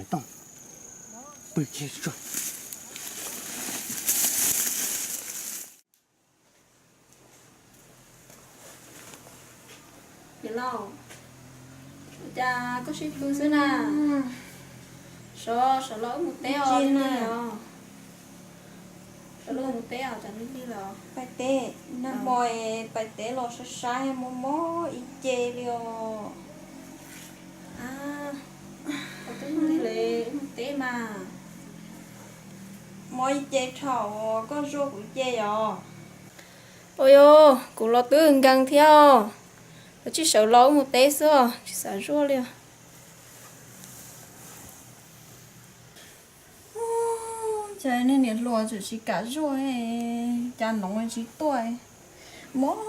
Tooj, pw kiag tso. Niam laus, ua cas koj sib pw xwb na? Sawv, sawv los wb mus teb os. Sawv los mus teb os, tsam lig lig lawm. Pais teb, nag hmo pais teb los sab sab mob mob ib ce li os. Twb lig li, wb mus teb mas. Mob ib ce dhau, koj zuaj kuv ib ce yom? Ua yog kuv los twb nkees thiab, koj tsis sawv los wb mus teb xwb, tsis xav zuaj li. Cas nej niam hluas tseem tsis kam zuaj, cas noov tsis tuaj, mob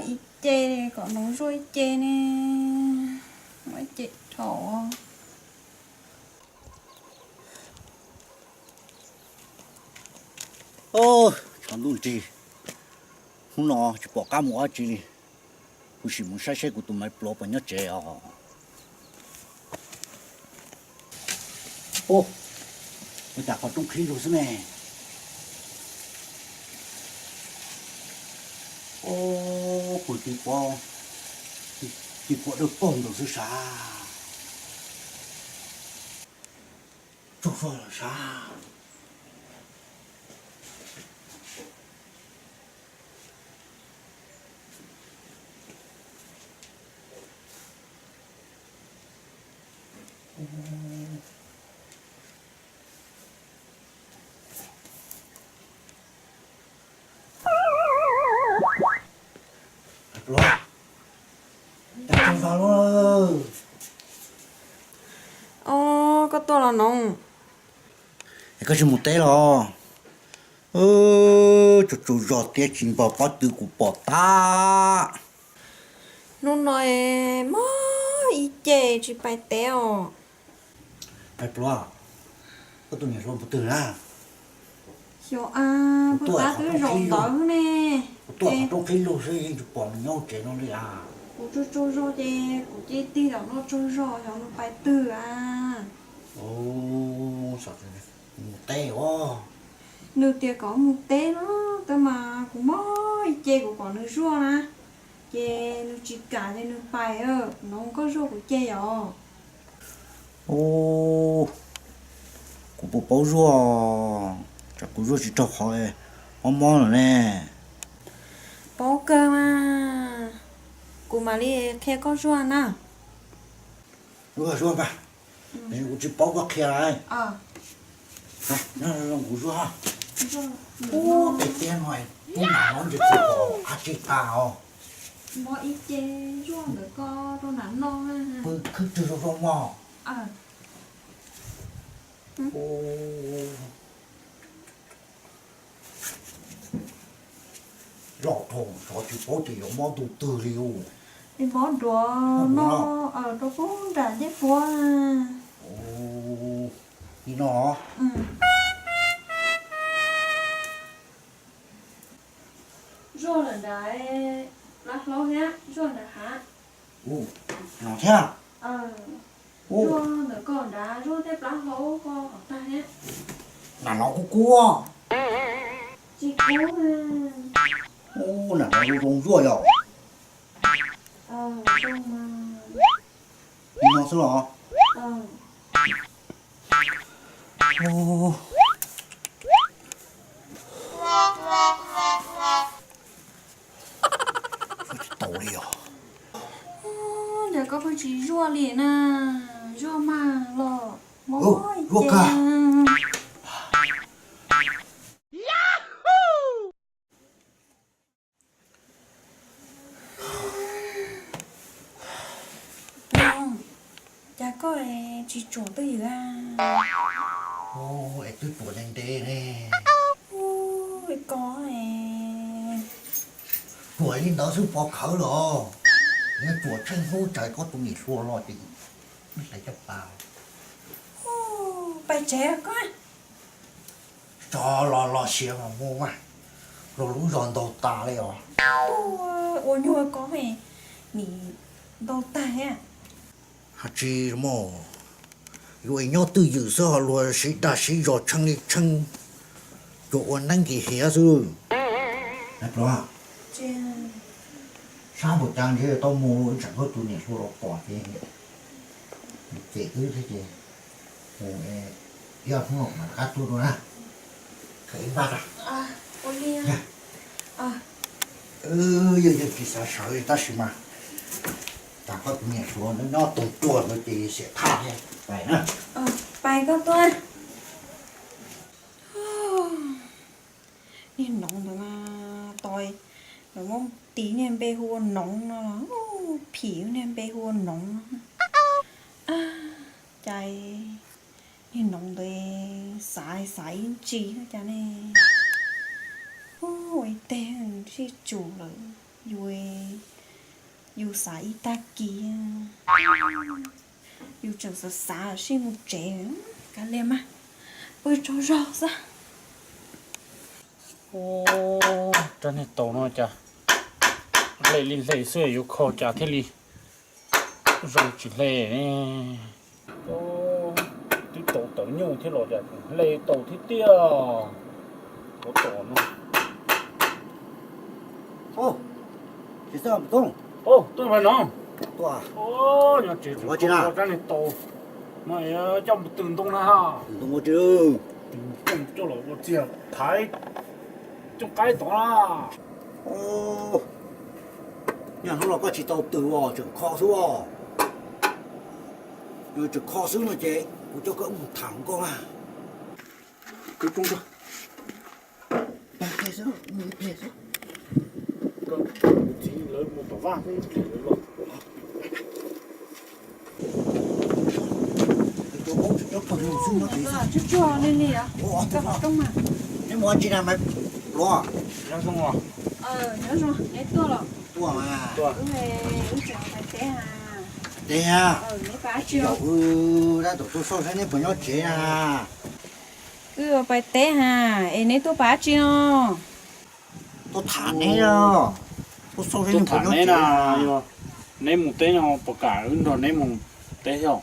ib ce, kom noov zuaj ib ce ne, mob ib ce dhau. Tshav ntuj nrig, hnub no tsis pom qab mus dab tsi li, kuv sim mus saib seb kuv tus maiv pluav puas nyob tsev os. Ua cas qhov rooj qhib lug xwb ne? Ua, kuv tis puav dawb paug ntawd xwb sav. Tsaug zog lawm sav. Os, koj tuaj los noov. Es koj tsis mus teb los? Tsaug tsaug zog thiab tsis npog pob tw kuv pom tag. Hnub no mob ib ce tsis pais teb os. Maiv pluav, koj tus niam hluas puas twg na? Xyov a, puag ta twb zaum ntawd ne. Kuv tuaj qhov rooj qhib lug xwb yeej tsis pom nws nyob tsev no li as. Kuv tsaug tsaug zog ces kuv cia tig los no tsaug zog xyov nws pais twg a. Mus teb os. Nws tias kom mus teb no, tab mas kuv mob ib ce kuv kom nws zuaj na, ces nws tsis kam ces nws pais, no koj zuaj kuv ce yom? Kuv puas paub zuaj, tsam kuv zuaj tsis raug qhov mob mob lawm ne. Paub kawg mas, kuv mam li qhia koj zuaj na. Zuaj, zuaj mas, kuv tsis paub koj qhia lawm. Kuv zuaj. Ub, pem tiab no, tub nam hlob ntses tsis pom qab tsis tas os. Mob ib ce zuaj ntawm koj rau nram no. Pw khwb rwg zoo zoo mog. Los dhau xyov tsis paub ces yuav mob ntu twg li us. Es mob duav no rau pub nram ncej puab. Li no. Zuaj lawm nram plab hlaub thiab zuaj nram hav. No thiab. Zuaj ntawm koj nrad, zuaj tej plab hlaub koj hov tag thiab. Nram no kuj kub. Tsis kub. Nram no zoo zoo zuaj yom. Li no xwb los? Tsis tau li os. Cas koj pheej tsis zuaj li na? Zuaj mas los mob ib ce. Cas koj tsis tsuam twj ywm a? Es twb tsuam ntev ntev ne. Koj tsuam li ntawd xwb pov khawv los? Nyob tsuam tsheej hnub txais koj tus niam hluas los ces hlais caj pas. Pais tsev koj. Tso los los siav mas mus mas, luag lub zos ntaug tas li os. Ua nyuag ko nim ntaug tag thiab. Hab tsi mus, Yuav nyob twj ywm xwb ho luag sib dag sib zog tsheej li tsheej, tsuas ua neeb nkim hiav xwb. Pluav, sab npaum cas ntshe tau mus, tsam koj tus niam hluas los pom ces cem wb thiab ces mus ib ob hnub mam rov qab tuaj dua na. Khaws ib npaj ra. Yog yog tsis xav sawv li tab sis mas tas koj tus niam hluas nyob tau tuag lawm ces xiam thaj thiab pais na. Pais koj tuaj. Niag noov ntawd mas, tos lawv muab tis niag npe hu ua noov no los phim niag npe hu ua noov no. Cas niag noov ntawd xav xav ib ntsis cas ne. Ua ib teg sib tsum lawm, yus, yus xav ib tag kis, yus tseem xav xav sib mus tsev. Kav liam mas, pw tsaug zog xwb. Rab niag taus no cas hle li hle xwb yuav kho cas thiaj li zoo tsis hle ne. Twb tau tawv nyuj thiab los cas hle tau thiab tiag. Ua tom no. Tsis txawj mus tub. Tuaj mas no. Nyob tsev tseem kho rab niag taus no coj mus tws ntoo na. Tws ntoo ua tsi? Tws ntoo coj los ua txiag thaiv cooj qaib tod na. Nyaj hnub no koj tsis tau tws os, tseem kho xwb os. Yog tseem kho xwb no ces kuv coj koj mus tham nkauj na. Koj txiv lawv mus tom vaj xwb, lawv los. Neb mus ua tsi na Maiv Pluav? Nyob zoo, neb tuaj los? Tuaj mas. Wb tseem pais teb ha. Teb ha? Yog wb tab tom tuaj xauj saib neb puas nyob tsev na. Wb pais teb ha, es neb tuaj pais dab tsi no? Tuaj tham neb, tuaj xauj saib neb puas nyob tsev na. Neb mus teb no puas kam wb nrog neb mus teb thiab?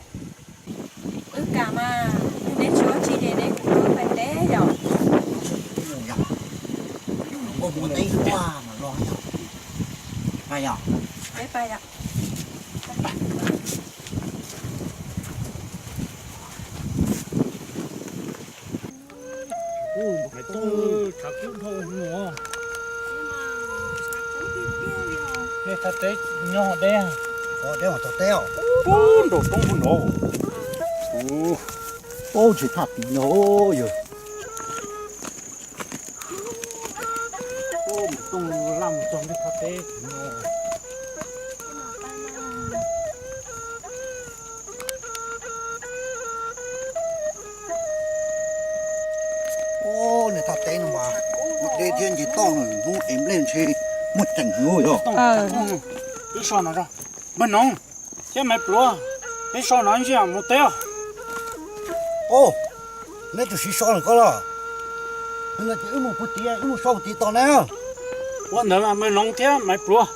Wb kam mas, neb tsis ua tsi ces neb kuj pais teb yom. Mus teb tuaj mas los yom. Pais yom. Peb pais yom. Maiv Tooj, tshav kub dhau mus. Nej thaj teb nyob deb, deb tom teb os. Nraum roob puag nraud. Ub, tsis thaj tid no yog. Maiv Tooj laj mus txog nej thaj teb no. Ub, nej thaj teb no mas muaj deb thiab nce toj no, hnub es nplej ntshe muaj ceem heev yog. Wb so no, Maiv Noov thiab Maiv Pluav, peb so no ib ntsis mus teb os. Ub, neb twb siv so lawm koj los? Yog no ces wb mus puag tid, wb mus so puag tid tos neb. Ua ntawd mas Maiv Noov thiab Maiv Pluav,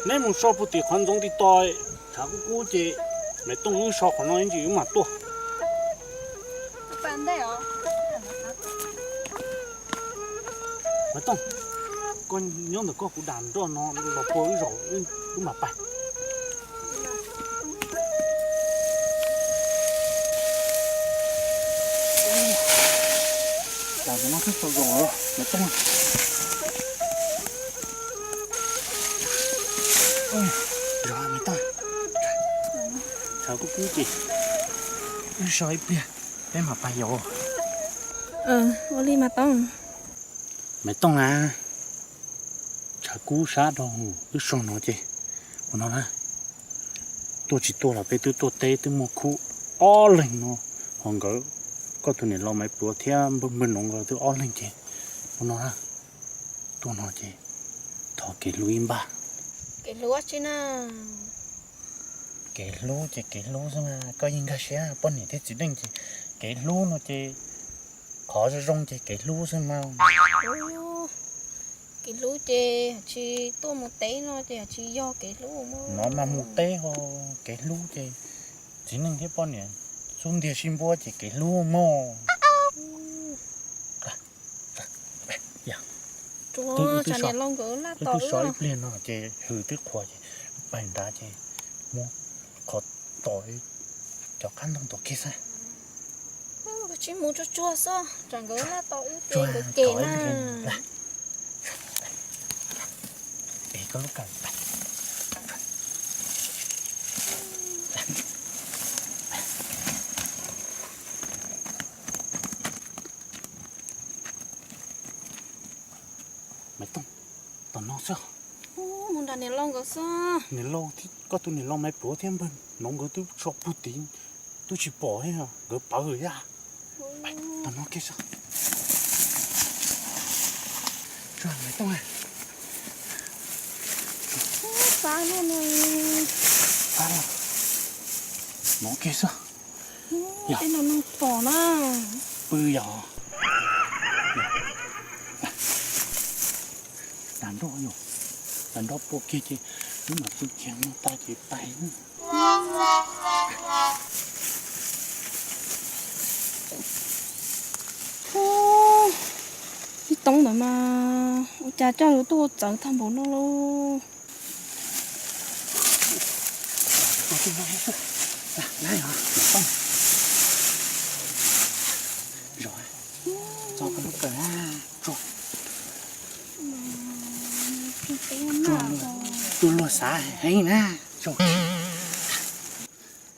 neb mus so puag tim qhov ntxoov tim tos, tshav kub kub ces Maiv Tooj wb so qhov no ib ntsis wb mam tuaj. Maiv Tooj, koj nyob ntawm koj, kuv dam nroj no los puag wb zaum wb mam pais. Cas no twb tsaus ntuj lawm Maiv Tooj. Yog Maiv Tooj, tshav kub kub ces wb so ib pliag peb mam pais yom. Ua li Maiv Tooj. Maiv Tooj na, tshav kub sab dhau, wb so no ces ua no na, tuaj tsis tuaj los peb twb tuaj teb twb muaj khub ob leeg no, ho nkawd, koj tus niam laus Maiv Pluav thiab npawg Maiv Noov nkawd twb ob leeg ces ua no na, tuaj no ces thov kev hlub ib npaj. Kev hlub tsi na? Kev hlub ces kev hlub xwb mas, koj yeej nkag siab poj niam thiab txiv neej ces kev hlub no ces qhov zoo zoo ces kev hlub xwb mas. Kev hlub ces tsis tuaj mus teb no ces tsis yog kev hlub. No mas mus teb ho, kev hlub ces txiv neej thiab poj niam Xub ntiag sib npuab ces kev hlub mog. Twb so ib pliag no ces hws twb qhuav ces paig nrad ces muab qhov tos cov qab ntoo tom kiag xwb. Tsis mus tsuag tsuag xwb, tsam nkawd laj tos wb ces nkawd cem na. Maiv Tooj, tom no xwb. Mus nrog niam laus nkawd xwb. Niam laus, koj tus niam laus Maiv Pluav thiab npawg Noov nkawd twb so pug tid, twb tsis pom thiab, nkawd pawv lawm yaj. Tom no kiag xwb. Maiv Tooj, no kiag xwb. Pw yog. Tag nrho, tag nrho pua kiag ces wb mam pw kiag no tag ces pais. Ib toob ntawd mas ua cas coj yuav tuaj ua txawv tag npaum no lauj. Tso koj lub kawm na, tsuag, tsuag luag xav heev na.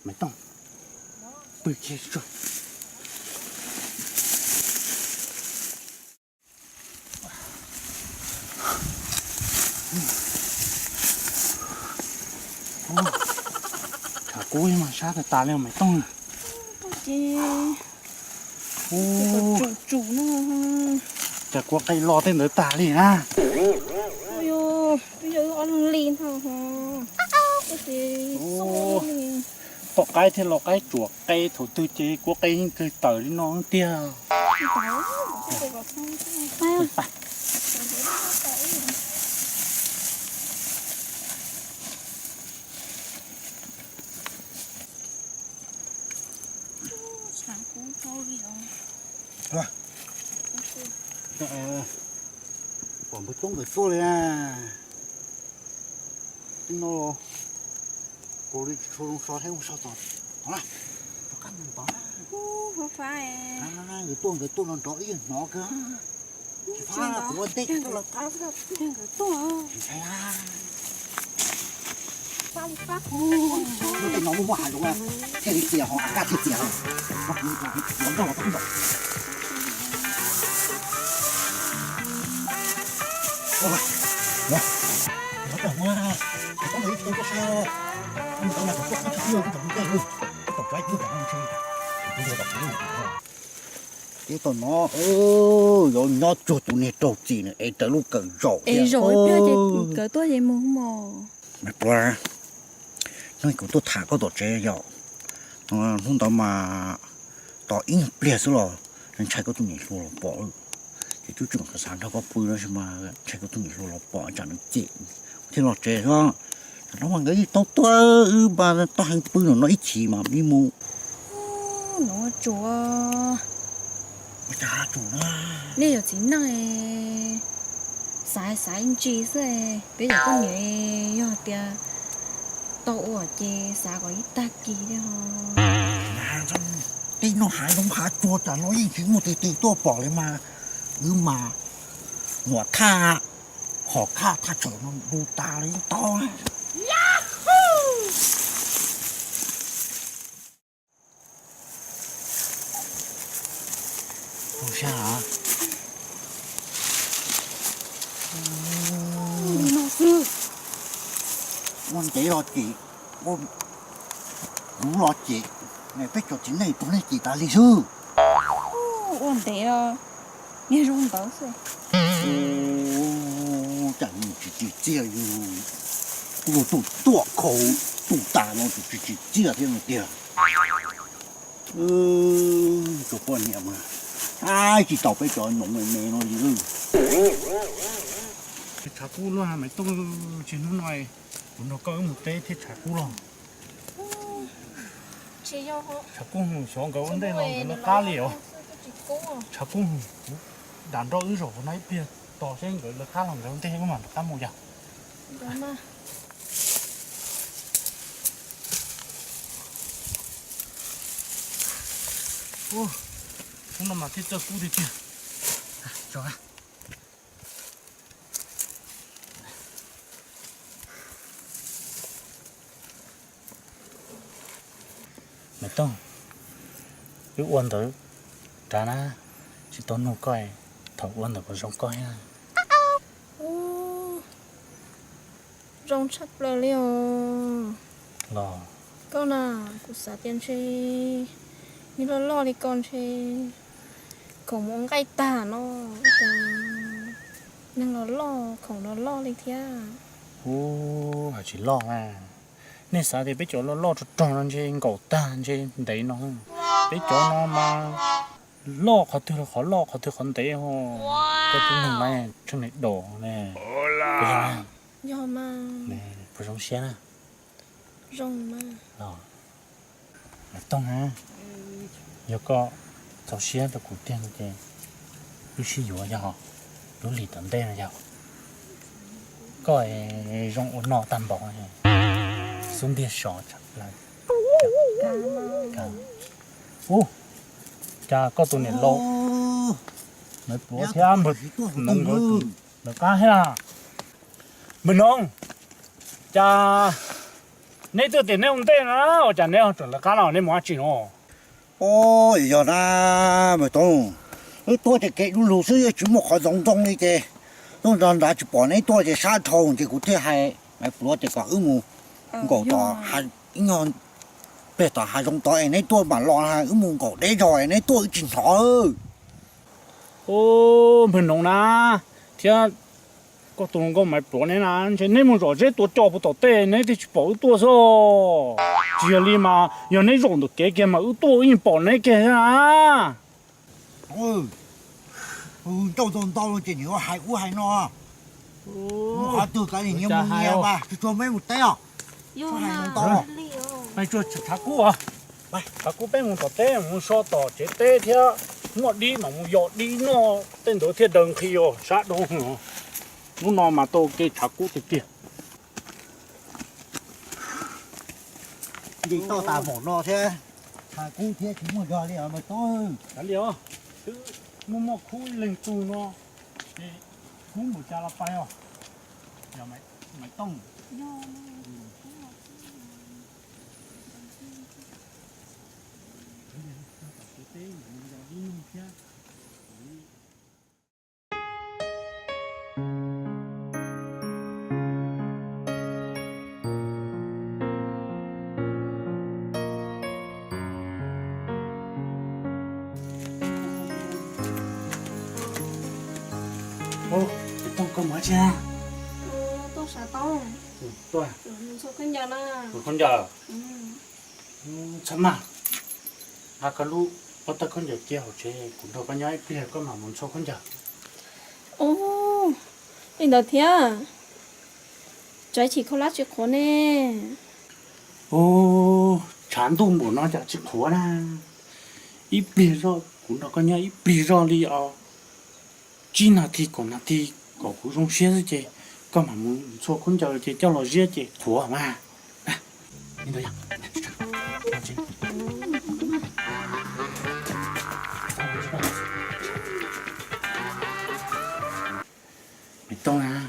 Maiv Tooj, pw kiag tsuag. Tshav kub mas sab tas tas li Maiv Tooj. Cas kuv qe los tej ntawd tag li na. Twb yog wb ob leeg li ntag. Tom qaib thiaj los qaib tsuam qe thaum twg ces kuv qe yeej kawg tawm li no tiag. Pom npawg Toob nkawd tuaj li na. Twb no los kaus li tsis tshua zoo so thiab, ua so tom no na. Rov qab mus tom na. Nkawd tuaj, nkawd tuaj no nrov ib yam hnov kawg. Tsis fab, kuv ua ntej tuaj los tau. Tsis ntshai. Lub tej no muaj muaj hav zoov, thiaj li txias hos, kaj thiaj txias hos. Ces tom no yuav nyob tsuag tus niag raug txim nws ev raws lub kawm zaum. Ev zaum ib pliag ces kawm tuaj ces mus mog. Maiv Pluav, hnub kuv tuaj tham koj tom tsev yom, hnub ntawd mas tos ib nyuag pliag xwb los ntshai koj tus niam hluas los pom lawm. Ces twb tseem xav nrog koj pw no mas ntshai koj tus niam hluas los pom tsam nws cem thiaj los tsev xwb. Tam no mas nkawd yeej tau tuaj, wb mas tau heev pw no ib chim mas ib mus. Nuv tsuas, nej yog txiv neej, xav xav ntsis xwb, peb yog poj niam, yog tias tau ua ces xav kom ib tag kis thiab ho. Tej no hav zoov hav tsuag tam no yeej tsis muaj tus twg tuaj pom li mas, wb mas nuam thaj hom khaj thaj tshawm no du tas li tau. Ua ntev los ces, ua luv los ces, peb cov txiv neej rau nej ces tas li xwb. Ua ntev los niag zoo ntawd xwb. Cas nws tsis tsim txiaj li, kuv tus tuaj khau tus tas no tus tsis tsim txiaj thiab no tiag. Tus poj niam mas, tsis tau peb cov noov me me no li. Tshav kub luaj Maiv Tooj, tsis hnub no kuv nrog koj wb mus teb thiaj tshav kub los. Tshav kub, xyov nkawd ua ntej los nkawd lawv qab li os. Tshav kub, kuv dam nroj wb zaum no ib pliag tos seb nkawd lawv qab los nkawd ua ntej wb mam rov qab mus yom. Hnub no mas thiaj txawj kub tiag tiag. Maiv Tooj, wb ua ntawd rov na, tsis tau nug koj, thaum ua ntawd puas zoo koj thiab? Zoo tshaj plaws li os. Los koj na, kuv xav tias ntshe neeg loj loj li koj ntshe khoom mus ua nqaij tag no, cas neeg los loj khoom los loj li thiab. Ub, hais tsis loj na. Nej xav tias peb cov loj loj rog rog no ntshe nkaum tag ntshe ntev no. Peb cov no mas loj qhov twg los qhov loj qhov twg qhov ntev ho. Koj tib neeg mas tsheej neeg dos ne. Puas zoo siab na? Maiv Tooj na, yog koj txaus siab rau kuv tiag no ces wb sib yuav yog lub hlis tom ntej no yog koj zoo ua no tag npaum xub ntiag sov tshaj plaws. Ub, cas koj tus niam laus Maiv Pluav thiab Npawg Noov nkawd lawv qab thiab? Npawg Noov, cas neb twb tias neb ua ntej no, cas neb tseem lawv qab no, neb mus dab tsi no? Yog na, Maiv Tooj, wb tuaj ces kev du lug xwb, yeej tsis muaj qhov zoov ntoo li ces tuaj nrog nrad tsis pom neb tuaj ces sab dhau ces kuv thiaj hais Maiv Pluav tias kom wb mus nkaum tom ib nyuag peg tom hav zoov tod es neb tuaj mam los, wb mus nkaum deb zog es neb tuaj wb tsis hnov. Ub, Npawg Noov na, thiab koj tus hluas nkauj Maiv Pluav neb na, ntshe neb mus zom zeb tua coj puag tom tej neb thiaj tsis pom wb tuaj xwb. Tsis yog li mas yog neb zaum ntawm kev kiag mas wb tuaj wb yeej pom neb kiag thiab na. Ncauj ntau ntau ces nim hais ub hais no, mus qhov twg kav liam nyias mus nyias mas tsuag tsuag meb mus teb os. Hais ntau, tshav kub os, tshav kub peb mus tom teb mus so tom tsev teb thiab muaj dib mas mus yos dib noj tej ntawd thiaj daws nqhis os sab dhau. Hnub no mas tau kev tshav kub tiag tiag. Nce toj tas npaum no thiab, tshav kub thiab tsis muaj zog li os Maiv Tooj. Kav liam, twb muaj muaj khub ib leeg tug no, ces kub npaum cas los pais os. Yog Maiv Tooj. Ub, Maiv Tooj, koj mus dab tsi na? Tuaj sab toob. Tuaj mus txhua khaub ncaws na. Mus khaub ncaws. Txhob maj, nqa koj lub pob tawb khaub ncaws cia hauv tsev, kuv nrog koj nyob ib pliag koj mam mus ntxhua khaub ncaws. Ub, li ntawd thiab, tsam ib chim khaub hlab tsis qhuav ne. Ub, tshav ntuj npaum no cas tsis qhuav na. Ib pliag zoj, kuv nrog koj nyob ib pliag zoj li os, tsib nas this kaum nas this kom kuv zoo siab xwb ces koj mam mus ntxhua khaub ncaws ces coj los ziab ces qhuav mas. Maiv Tooj na,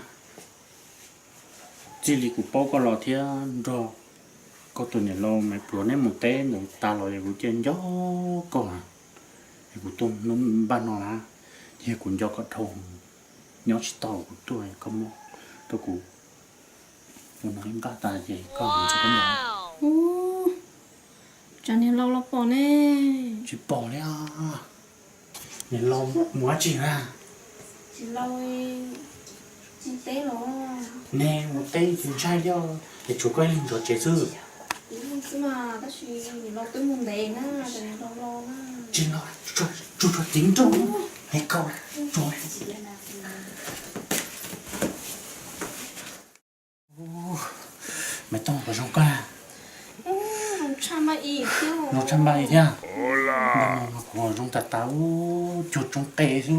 txij li kuv paub koj los thiab nrog koj tus niam laus Maiv Pluav neb mus teb ntawd tas los es kuv cia nco koj na. Es kuv tuaj npaj no na, yog kuv nco koj dhau, nyob tsis tau kuv tuaj koj muab rau kuv ua no ib npaj tas ces koj mus txog koj nco. Ub, tsam niam laus los pom ne. Tsis pom li os. Niam laus mus dab tsi na? Tsis laus, mus teb los. Ne mus teb tsis ntshai li os, es tshuav koj ib leeg zov tsev xwb. Ib leeg xwb mas, tab sis niam laus twb mus ntev na, tsam niam laus los na. Tsis los, tsuag tsuag ceev nrooj, ne koj tsuag. Maiv Tooj, puas zoo koj? Zoo tshaj ma i thiab. Zoo Npaj li thiab. Npaj no kuv zoo tas tas ub, cuag tsoob qe xwb.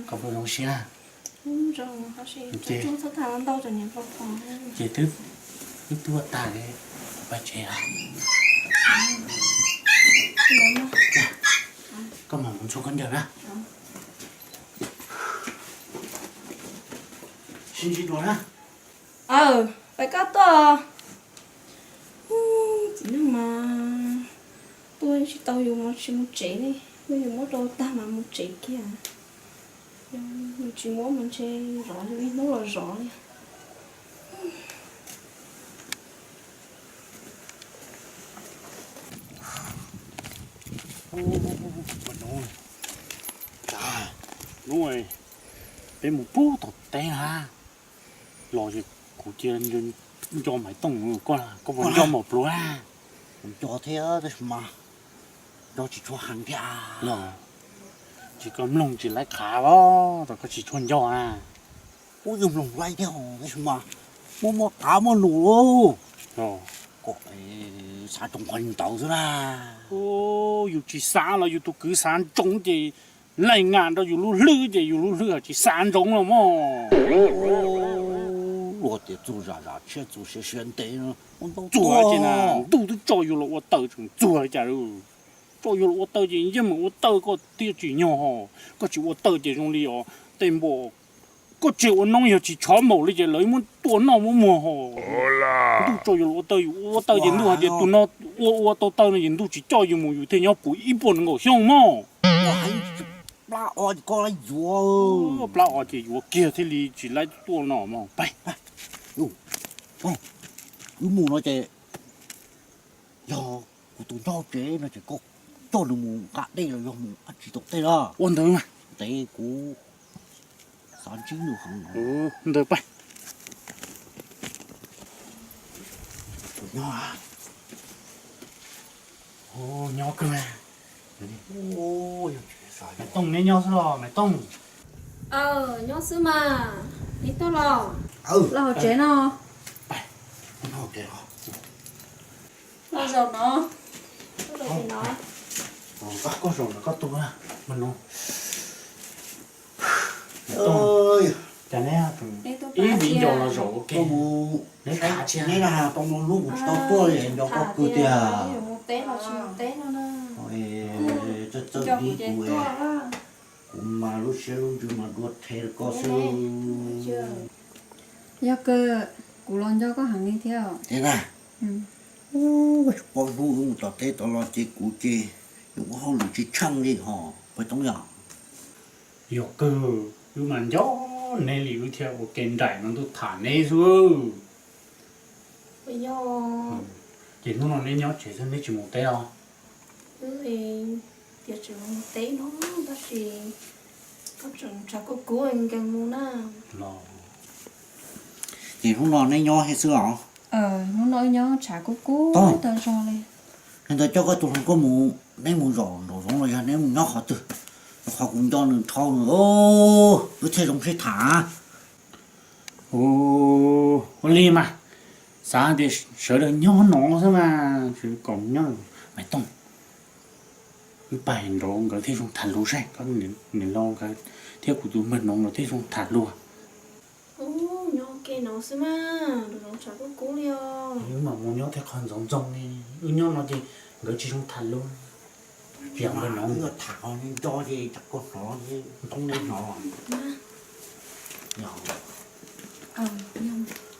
Koj puas zoo siab? Ces, ces twb, twb tuaj tag li, pab tsev. Koj mam mus ntxhua koj ncauj na. Sib ntsib dua na. Aw, pais koj tuaj. Txiv neej mas tuaj tsis tau yus mas tsis mus tsev li, yog yus muab rau tag mas mus tsev kiag. Yus tsis muab mas ntshe zov yus ib hnub los zov li. Hnub peb mus pub tom teb hab los es kuv cia nco Maiv Tooj, koj, koj puas nco Maum Pluav na? Kuv nco thiab tab sis mas nco tsis tshua heev thiab. Tsis koj mloog tsis laib qhav los koj tsis tshua nco na. Ub, yus mloog laib thiab tab sis mas muaj muaj qab muaj num lauj. Xav tsoom qhov ntawd xwb na. Yus tsis xav los yus tus kwv xav ntsoov ces laij ngas nrog yus lub hlwb ces yus lub hlwb tsis xav ntsoov los mog. Luag tias txuag zam zam tshiab txuag siav siav ntev, txuag ces na ntuj twb tso yus los ua taw tseem txuag li cas. Tso yus los ua taw ces yeej meem ua taw koj thiaj tsim nyog ho. Koj tsis ua taw ces zoo li os tej npua, koj tseg ua noob yog tsis tshov npaum li ces lawv muab tua noj muab muag ho. Ntuj tso yus los ua taw, yus ua taw ces ntuj hais tias tus no ua ua tau taw no ces ntuj tsis coj yus mus yus thiaj nyob puv ib puas nees nkaum xyoo mog. Plab o ces koj yuav, plab o ces yuav kiag thiaj li tsis laib tuaj no mog. Pab, wb mus no ces yog kuv tus nraug tsev no ces koj coj nws mus nqa dej los yog mus dab tsi tom tej los ua ntawd mas ntev kuv xav ntsib nws heev. Ntawd pab. Nyob, nyob kawg. Maiv Tooj neb nyob xwb los Maiv Tooj? Nyob xwb mas, neb tuaj los? Los hauv tsev no. Los zaum no. Koj zaum no koj tuaj. Cas neb ib viv ncaus los zaum ua ke, neb tham tsis neb na, tau no hnub kuv tsis tau tuaj li nco koj kawg tiag. Txawj txawj dib kuv, kuv mas lub siab lub ntsws mas dua rhe rau koj xwb. Yog kawg, kuv los nco koj heev li thiab. Thiab na, tsis paub hnub wb mus tom teb tod los ces kuv ces yuav ua hauj lwm tsis tsheej li ho, Maiv Tooj yom. Yog kawg, wb mas nco neb li wb thiaj ua ke nraim no tuaj tham neb xwb. Ces hnub no neb nyob tsev xwb neb tsis mus teb os? Tias tseem mus teb no, tab sis koj tseem tshav kub kub nkees mus na. Los, ces hnub no neb nyob thiab xwb os? Hnub no nyob tshav kub kub tag zog li. Yog ntawd coj koj tus hluas nkauj mus, neb mus zaum nraum zoov los yog neb mus nyob qhov twg? Rau qhov kuv nco nws dhau nws, wb thiaj zoo sib tham. Ua li mas, xav tias sawv daws nyob no xwb mas, kom nyob. Maiv Tooj, wb pais nraud nkawd thiaj zoo tham lus saib, koj niam laus nkawd thiab kuv tus npawg Noov nkawd thiaj zoo tham lus. Nyob ke no xwb mas, nraum zoov tshav kub kub li os. Wb mam mus nyob tej qhov ntxoov ntxoo li, wb nyob no ces nkawd tsis zoo tham lus. Tsis yog npawg Noov, tham qhov nco ces tsam koj hnov, Ntoob neb hnov.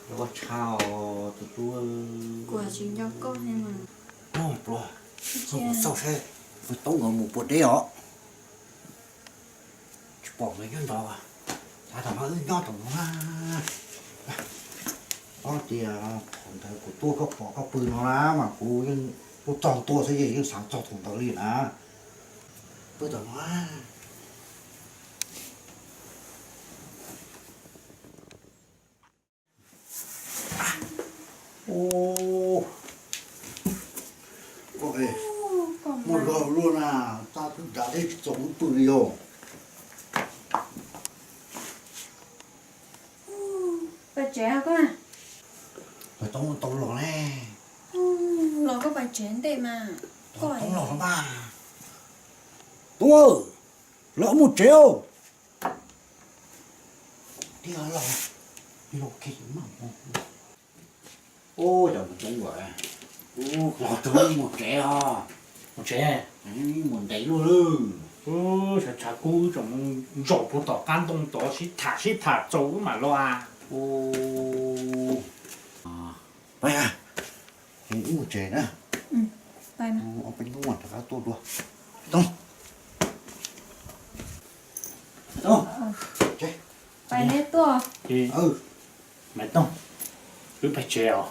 Koj tshaj os tus tub. Kuv tsis nco koj li mas. Pluav, koj mus xauj saib Maiv Tooj nkawd mus puas deb os. Tsis pom nkawd nyob nraud, xav tias mas wb nyob tom no na. Ob tias thaum ntawd kuv tuaj koj pom koj pw no na mas kuv yeej tuaj txog ntua xwb ces yeej xav txog thaum ntawd li na. Pw tom no. Koj muaj zog luaj na, tab twb dav deb tsis txaus wb pw li yog. Pais tsev koj na. Pais tau tau los ne. Koj pais tsev ntej mas. Koj los mas. Tub, los mus tsev. Tiag los, los kiag mas. Ua cas mus tsev, ua los tau mus tsev os. Mus tsev, mus ntev luaj lawm. Xyov tshav kub tseem mus zaum puag tom qab ntoo tod sib tham sib tham txaus wb mam los as. Pab, wb mus tsev na. Peb hnub mam rov qab tuaj dua. Tooj, Tooj, pais neb tuaj. Maiv Tooj, wb pais tsev os.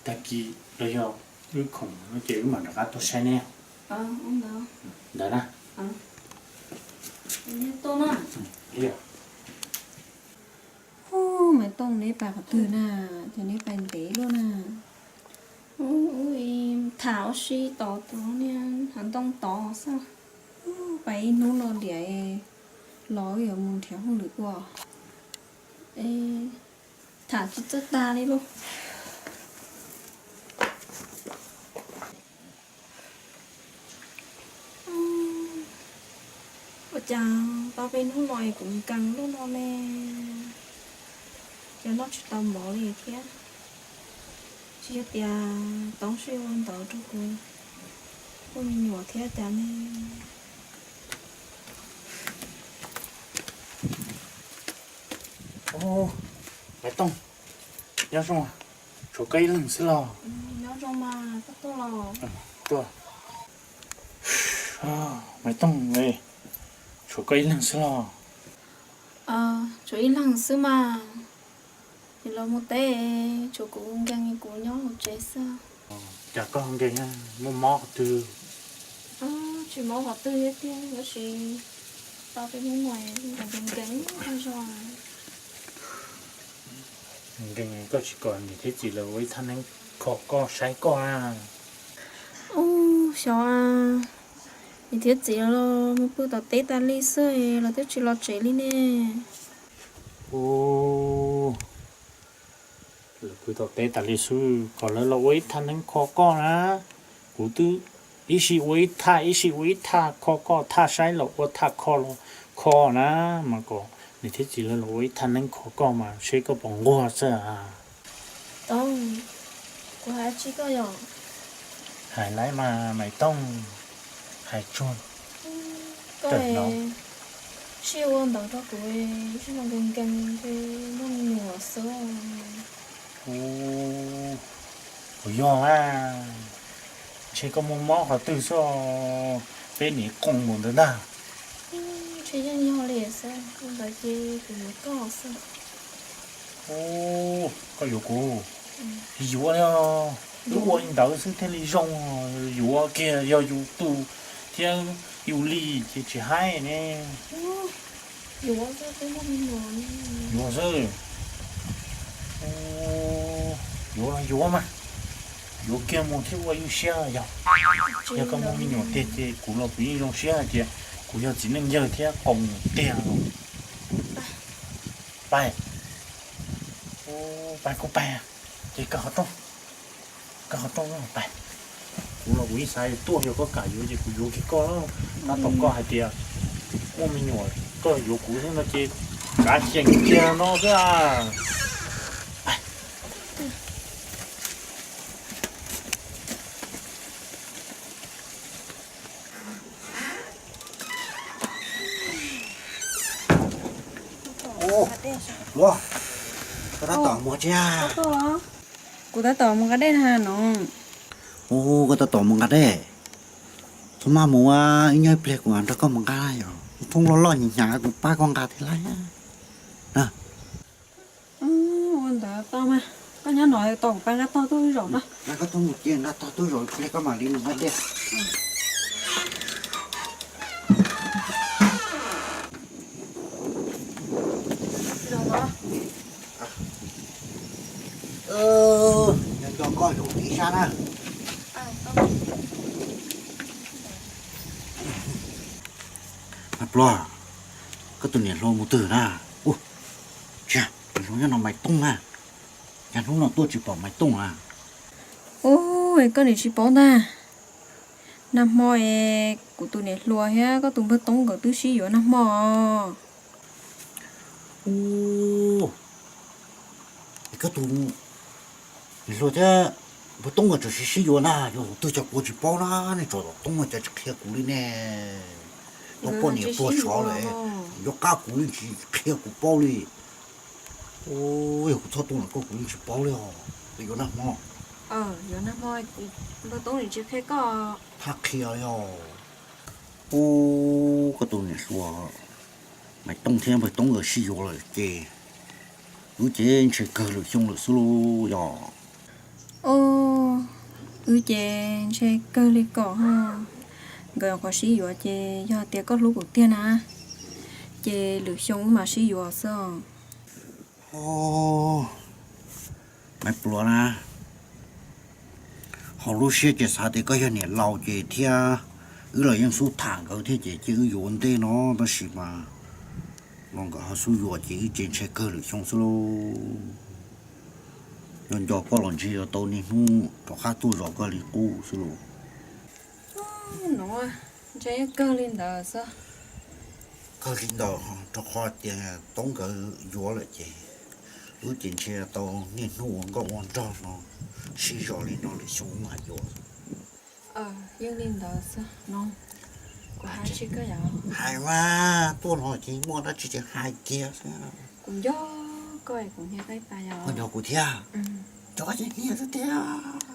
Tag kis los yog wb khoom no ces wb mam rov qab tuaj saib neb. Ntawd na. Hu, Maiv Tooj, neb pais qhov twg na? Ces neb pais ntev luaj na. Tham ua si tom tus niag hav ntoo tod xwb. Pais ib hnub no tiam los wb yuav mus nrhiav hauj lwm ua. Tham tsis txawj tag li lauj. Ua cas tau peb hnub no es kuv nkees luaj no ne? Ces noj tsis tau mov li thiab. Tsis yog tias Tooj sib ua ntawd rau kuv muaj me nyuam thiab cas ne? Maiv Tooj, nyob zoo, tshuav koj ib leeg xwb los? Nyob zoo mas, koj tuaj los? Tuaj. Maiv Tooj, tshuav koj ib leeg xwb los? Tshuav ib leeg xwb mas. Ces los mus teb, tshuav kuv nkees kuv nyob hauv tsev xwb. Cas koj nkees, muaj mob qhov twg? Tsis mob qhov twg thiab tiag, tab sis tau peb hnub no nkees nkees tag zog. Nkees koj tsis kom niam thiab txiv lawv ua ib thaj neeb kho koj saib koj a? Ub, xyov, niam thiab txiv los mus pw tom teb tas li xwb, los twb tsis los tsev li ne. Ub, lawv pw tom teb tas li xwb, kom lawv los ua ib thaj neeb kho koj na. Kuv twb ib sij ua ib thaj, ib sij ua ib thaj kho koj, thaj saib los ua thaj kho los kho na, mas kom niam thiab txiv lawv los ua ib thaj neeb kho koj mas seb koj puas nquag xwb. Tooj, kuv hais tsis koj yom? Hais laiv mas Maiv Tooj, hais tsuag. Koj sib ua ntawd rau kuv, sib ua nkees nkees, muaj me nyuam xwb. Puas yog a? Ntshe koj muaj mob qhov twg xwb, peb niam qoom mus ntawd ntag. Ntshe yeej yog li xwb, ua ntawd ces kuv yuav koj xwb. Koj yuav kuv? Yuav li os, wb ua li ntawd xwb thiaj li zoo. Yuav kiag yog yus tus thiab yus li ces tsis haib ne. Yuav xwb. Yuav, yuav mas. Yuav kiag mus thiab ua ib siab yog. Yog koj muaj me nyuam tiag ces kuv los kuv yeej zoo siab hais tias kuv yog txiv neej yawg thiab qoom tiag los. Pais, pais kuj pais, ces koj ho rooj, koj ho rooj pais. Kuv los kuv yeej xav tuaj, yog koj kam yuav ces kuv yuav kiag koj. Tab tom koj hais tias muaj me nyuam koj yuav kuv xwb no ces kav xyeem kiag no xwb. Ua, koj tab tom mus tsi? Kuv tab tom mus nqa dej na no. Ua, koj tab tom mus nqa dej. Txhob maj mus, ib nyuag pliag kuv mam nrog koj mus nqa yom. Thoob loj loj hnyav hnyav kuv pab koj nqa thiaj li na. Ua ntawd tau mas, koj nyob no tos kuv pab nqa tog tuaj zaum na. Koj tuaj mus ces nqa tog tuaj zaum pliag koj mam li mus nqa dej. Nco koj zaum ib sab na. Pluag, koj tus niam hluas mus twg na? Ua, tsis, niam hluas nyob no Maiv Tooj na. Cas hnub no tuaj tsis pom Maiv Tooj na? Ub, koj niam tsis paub ntag. Nag hmo es kuv tus niam hluas thiab koj tus npawg Toob nkawd twb sib yuav nag hmo os. Ub, koj tus niam hluas thiab npawg Toob nkawd tseem sib sib yuav na, yog tus twg cas kuv tsis paub na, nej tsov tom Toob no cas tsis qhia kuv li ne. Koj poj niam puag sov lawm, yuav qab kuv li tsis qhia kuv paub li. Ub, yog kuv txhob tuaj los koj kuv yeej tsis paub li os. Yuav nag hmo. Yuav nag hmo, npawg Toob tsis qhia koj. Thaj qhia li os. Ub, koj tus niam hluas, Maiv Tooj thiab npawg Toob nkawd sib yuav lawm ces wb ces ntshe kawg lwm xyoo lawm xwb lauj yog. Ub, wb ces ntshe kawg li kom ho. Nkawd nyuam qhuav sib yuav ces yog tias koj hlub kuv tiag na, ces lwm xyoo wb mam sib yuav xwb. Maiv Pluav na, hauv lub siab ces xav tias koj yog niam laus ces thiab wb los yeej xub tham nkawd thiab ces cia wb yuav ua ntej no, tab sis mas los nkawd ho xub yuav ces wb ces ntshe kawg lwm xyoo xwb lauj. Yog nco koj los ntshe yuav tau niaj hnub rov qab tuaj zov koj li qub xwb lauj. Ntshe kawg li ntawd xwb. Kawg li ntawd, rau qhov tias Toob nkawd yuav lawm ces wb ces ntshe tau niaj hnub ua nkauj ua nraug no, sib zog li no lwm xyoo mam yuav. Yeej li ntawd xwb no. Kuv hais tsis kawg yom. Hais mas, tuaj no ces muaj dab tsi ces hais kiag xwb. Kuv nco koj, kuv hnia koj ib pas yom. Koj nco kuv thiab? Nco ces hnia xwb tiag.